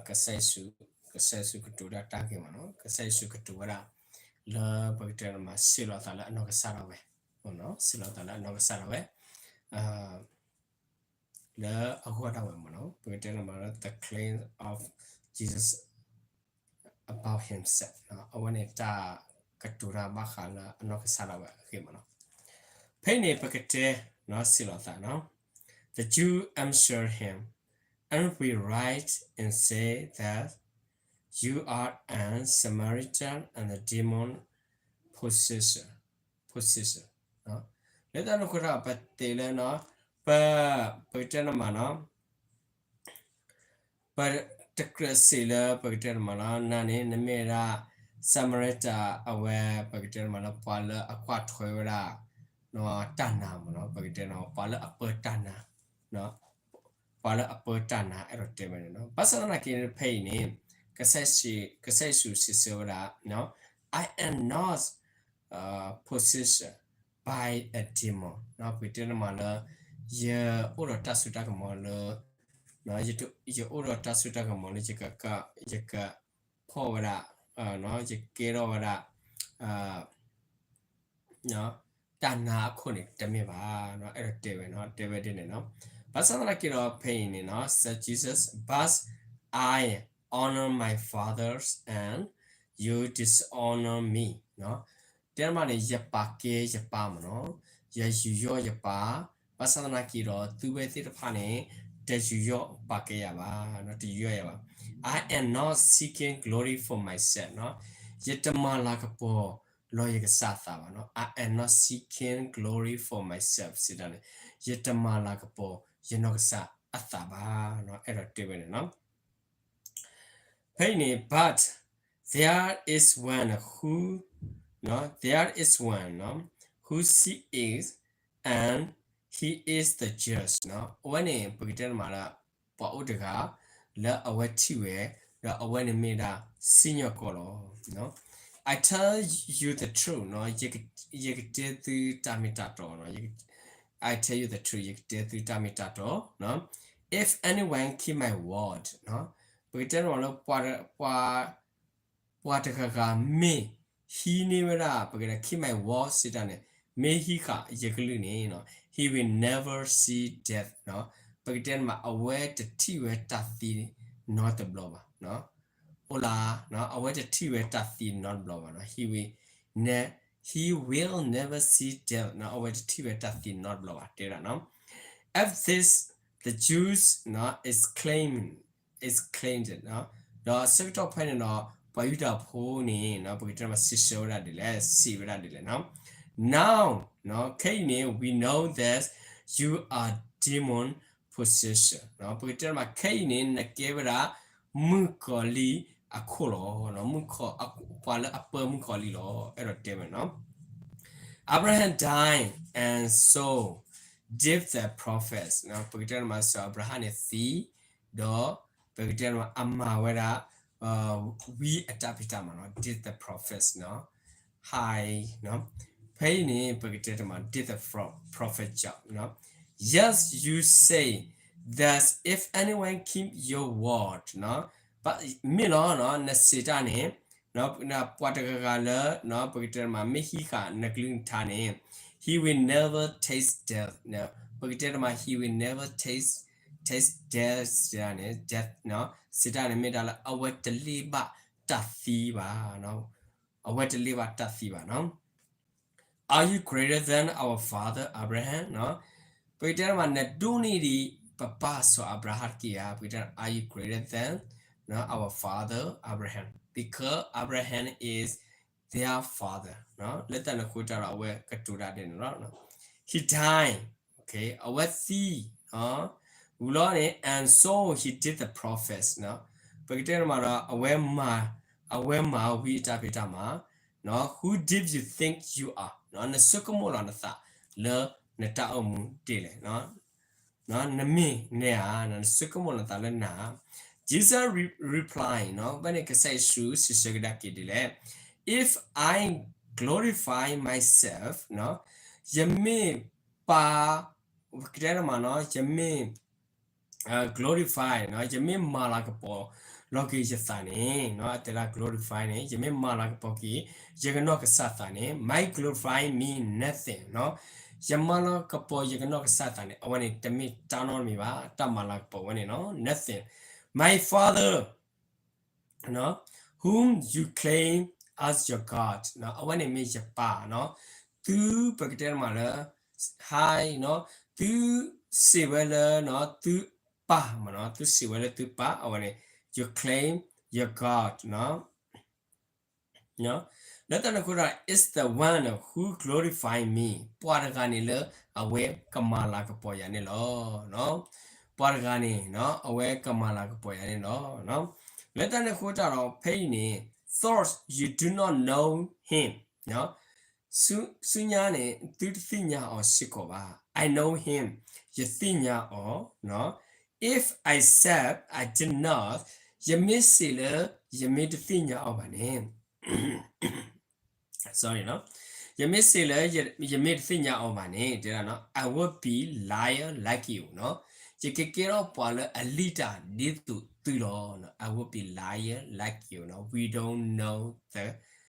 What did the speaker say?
ကစၢ်ယ့ၣ်ၡူး, ကစၢ်ယ့ၣ်ၡူးကတိၤဒၣ်တၢ်ဂ့ၢ်မ့ၢ်နီၤ, ကစၢ်ယ့ၣ်ၡူးကတိၤဝဲဒၣ် လၢပကတဲမး ဆ့ၣ်လီၤသးလၢအနီၢ်ကစၢ်ဒၣ်ဝဲ, ဆ့ၣ်လီၤသးလၢအနီၢ်ကစၢ်ဒၣ်ဝဲ လၢအဂီၢ်ဒၣ်ဝဲမ့ၢ်နီၤ, ပကတဲမးလၢ the claim of Jesus about himself အဝဲန့ၣ်တၢ်ကတိၤတၢ်ဘၣ်ဃးလၢအနီၢ်ကစၢ်ဒၣ်ဝဲအဂ့ၢ်မ့ၢ်နီၤ, ဖဲအံၤန့ၣ် ပကတဲ ဆ့ၣ်လီၤသးနီၤ, the Jew answered him, aren't we right in say that you are a Samaritan and a demon possessor, possessor, လၢတၢ်န့ၣ်အဃိဒီး ပတဲလၢနီၤ, ပ, ပကတဲန့ၣ်မးနီၤ, ပတကြၢးစံးလၢပကတဲန့ၣ်မးနီၤ, နၤန့ၣ် နမ့ၢ်ဝဲဒၣ် Samaritan အဝဲ ပကတဲန့ၣ်မးလၢပှၤလၢအကွၢ်ထွဲဝဲဒၣ် တၢ်နာ်မ့ၢ်နီၤ, ပကတဲန့ၣ် ပှၤလၢအပၢတၢ်နာ်, ပှၤလၢအပၢတၢ်နာ် အဲၣ်ဒိးတဲဝဲန့ၣ်နီၤ, ဘၣ်ဆၣ်သနာ်က့ဖဲအံၤန့ၣ် ကစၢ်ယ့ၣ်ၡူးစံးဆၢဝဲဒၣ် I am not possessed by a demon ပကတဲန့ၣ်မးလၢ ယအိၣ်ဒီးတၢ်စိတၢ်ကမီၤလၢ ယအိၣ်ဒီးတၢ်စိတၢ်ကမီၤလၢ ယက, ယကဖီၣ်ဝဲဒၣ်, ယကဲထီၣ်ဝဲဒၣ် တၢ်နာ်အခိၣ်န့ၣ် တမ့ၢ်ဘၣ်, အဲၣ်ဒိးတဲဝဲ, တဲဝဲဒ်န့ၣ်နီၤ, ဘၣ်ဆၣ်သနာ်က့ဒီးဖဲအံၤန့ၣ်နီၤ, said Jesus, but I honor my fathers and you dishonor me တဲမးန့ၣ် ယပာ်ကဲယပၢ်မ့ၢ်နီၤ, ယယူးယီၣ်ယပၢ်, ဘၣ်ဆၣ်သနာ်က့ဒီး သုဝဲသ့ၣ်တဖၣ်န့ၣ် တယူးယီၣ်ပာ်ကဲယၤဘၣ်, တယူးယီၣ်ယၤဘၣ်, I am not seeking glory for myself ယတမၤလၤကပီၤလီၤယကစၢ်အသးဘၣ်နီၤ, I am not seeking glory for myself စံးတၢ်န့ၣ်, ယတမၤလၤကပီၤယနီၢ်ကစၢ်အသးဘၣ်, အဲၣ်ဒိးတဲဝဲန့ၣ်နီၤ ဖဲအံၤန့ၣ် but there is one who, there is one who sees it and he is the judge အဝဲန့ၣ် ပကတဲန့ၣ်မးလၢ ပှၤအိၣ်တဂၤ လၢအဝဲထံၣ်ဝဲ ဒီးအဝဲန့ၣ်မ့ၢ်ဒၣ်စံၣ်ညီၣ်ကွီၢ်လီၤ. I tell you the truth ယကတဲသုတၢ်မ့ၢ်တၢ်တီ, I tell you the truth ယကတဲသုတၢ်မ့ၢ်တၢ်တီ, if anyone keep my word ပကတဲန့ၣ်မးလၢ ပှၤတဂၤဂၤမ့ၢ်ဟံးန့ၢ်ဝဲဒၣ် ပကတဲ keep my word စံးတၢ်န့ၣ် မ့ၢ်ဟံးဃာ်ယကလုၢ်န့ၣ် he will never see death ပကတဲန့ၣ်မး အဝဲတထံၣ်ဝဲတၢ်သံနီတဘျီဘၣ်, အိၣ်လၢ အဝဲတထံၣ်ဝဲတၢ်သံနီတဘျီဘၣ်, he will, he will never see death အဝဲတထံၣ်ဝဲတၢ်သံနီတဘျီဘၣ် တဲဒၣ်နီၤ. At this the Jews exclaimed, exclaimed ဒီးဆၢကတီၢ်ဖဲန့ၣ်ဒီး ပှၤယူဒၤဖိန့ၣ် ပကတဲမး စံးဆၢဝဲဒၣ်ဒ်လဲၣ်, စံးဝဲဒၣ်ဒ်လဲၣ်နီၤ. Now ခဲအံၤန့ၣ် we know that you are demon possessed ပကတဲမး ခဲအံၤန့ၣ် နကဲဝဲဒၣ် မုၣ်ကီၤလံၢ်အခိၣ်လီၤ, မုၣ်ကီၤ, ပှၤလၢအပၢမုၣ်ကီၤလံၢ်လီၤ, အဲၣ်ဒိးတဲဝဲနီၤ. Abraham died and so did the prophets ပကတဲမး စီၤအၤဘြၤဟၣ်န့ၣ်သံ, ဒီးပကတဲမး အမၤဝဲဒၣ် ဝံအတၢ်ဖံးတၢ်မၤနီၤ, did the prophets ဟါ, ဖဲအံၤန့ၣ် ပကတဲတမး did the prophet job. Yes, you say that if anyone keep your word မ့ၢ်လီၤ နစံးတၢ်န့ၣ် ပှၤတဂၤဂၤလၢ ပကတဲတမး မ့ၢ်ဟံးဃာ်နကလုၢ်နကထါန့ၣ် he will never taste death ပကတဲတမး he will never taste, taste death စံးတၢ်န့ၣ် death စံးတၢ်န့ၣ် မ့ၢ်ဒၣ်လၢအဝဲတလ့ၣ်ဘၣ်တၢ်သံဘၣ်, အဝဲတလ့ၣ်ဘၣ်တၢ်သံဘၣ်နီၤ. Are you greater than our father Abraham ပကတဲတမး နဒိၣ်န့ၢ်ဒံးပပၢ်စီၤအၤဘြၤဟၣ်တက့ၢ်ဧါ, ပကတဲ are you greater than our father Abraham, because Abraham is their father လၢတၢ်န့ၣ်အဃိတၢ်ဒီး အဝဲကတိၤတၢ်ဒ်န့ၣ်လီၤ. He died, အဝဲသံ ဝံၤလီၤန့ၣ် and so he did the prophets ပကတဲတမးဒီး အဝဲမၤ, အဝဲမၤဝံအတၢ်ဖံးတၢ်မၤ Who do you think you are နဆိကမိၣ်လီၤနသးလၢနတၢ်အိၣ်မူဒ်လဲၣ်, နမ့ၢ်နဲဧါ, နဆိကမိၣ်နသးလၢနၤဧါ. Jesus re-, replied ဖဲန့ၣ် ကစၢ်ယ့ၣ်ၡူးစံးဆၢကဒါက့ၤဒ်လဲၣ်, If I glorify myself ယမ့ၢ်ပာ်, ပကတဲတမးနီၤ ယမ့ၢ် glorify ယမ့ၢ်မၤလၤကပီၤလီၤက့ၤယသးန့ၣ်, အတဲဒၣ် glorify န့ၣ် ယမ့ၢ်မၤလၤကပီၤက့ၤ ယကနီၢ်ကစၢ်သးန့ၣ် might glorify me nothing, ယမၤလၤကပီၤယကနီၢ်ကစၢ်သးန့ၣ် အဝဲန့ၣ်တမ့ၢ်တၢ်နီတမံၤဘၣ်, တၢ်မၤလၤကပီၤဝဲန့ၣ်လီၤ nothing. My Father, whom you claim as your God, အဝဲန့ၣ်မ့ၢ်ယပၢ်, သုပကတဲမးလၢ high, သုစံးဝဲလၢ သုပၢ်မး, သုစံးဝဲလၢသုပၢ် အဝဲန့ၣ် you claim your God လၢတၢ်န့ၣ်အဃိဒီး is the one who glorify me, ပှၤတဂၤန့ၣ်လၢအဝဲကမၤလၤကပီၤယၤန့ၣ်လီၤ. ပှၤတဂၤန့ၣ် အဝဲကမၤလၤကပီၤယၤန့ၣ်လီၤ. လၢတၢ်န့ၣ်အဃိတၢ်ဒီး ဖဲအံၤန့ၣ် thought you do not know him, ဆူညါန့ၣ် သုတသ့ၣ်ညါအီၤစ့ၢ်ကီးဘၣ်, I know him, ယသ့ၣ်ညါအီၤ, if I said I did not, ယမ့ၢ်စံးလၢယမ့ၢ်တသ့ၣ်ညါအီၤဘၣ်န့ၣ် ယမ့ၢ်စံးလၢ ယမ့ၢ်တသ့ၣ်ညါအီၤဘၣ်န့ၣ် တဲဒၣ် I would be liar like you, ယကကဲထီၣ်ပှၤလၢအလံၣ်တၢ်ဒ်သိးသုလီၤ. I would be liar like you, we don't know the